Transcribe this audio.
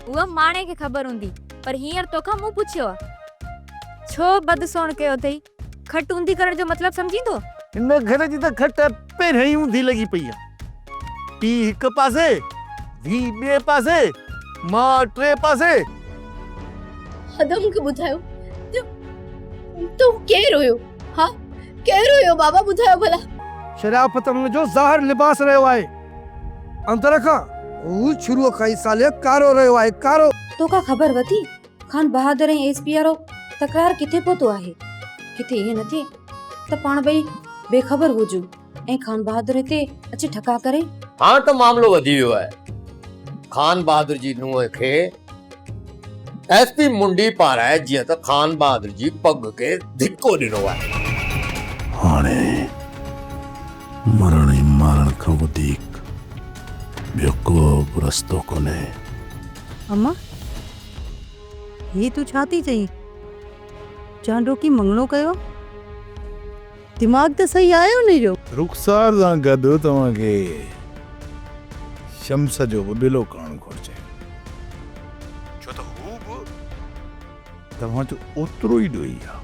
اها ماڻي کي خبر هوندي، پر هينئر توکان مون پڇيو آ. ڇو بدسوڻ ڪيو اٿئي؟ کٽ اونڌي ڪرڻ جو مطلب سمجهين ٿو؟ هن گهر جي ته کٽ پهريان ئي اونڌي لڳي پئي آ. پيء هڪ پاسي، ڌيء ٻئي پاسي، ماء ٽئين پاسي. ادا مون کي ٻڌايو ته ته هو ڪير هيو؟ ها ڪير هيو بابا ٻڌايو ڀلا. شرافت هن جو ظاهر لباس رهيو آهي. اندر کان هو شروع کان ئي صالح ڪارو رهيو آهي، ڪارو. توکان خبر وتي خان بهادر ۽ ايس پي وارو تڪرار ڪٿي پهتو آهي؟ ڪٿي ائين نه ٿئي ته پاڻ ٻئي بي خبر هجون ۽ خان بهادر هتي اچي ٺڪاء ڪري. هاڻ ته معاملو وڌي ويو آهي. خان بهادر جي نونهن کي ايس پي منڊي پارائي جيئن ته خان بهادر جي پڳ کي ڌڪو ڏنو آهي. هاڻي مرڻ ۽ مارڻ کان وڌيڪ ٻيو ڪو به رستو ڪونهي. اما، هي تون ڇا ٿي چئين؟ چانڊوڪي مڱڻو ڪيو؟ دماغ ته صحيح آهي انهي جو. رخسار سان گڏ توهان کي شمس جو به بلو ڪرڻ گهرجي، ڇو ته هو به توهان جو اوترو ئي ڏوهي آهي.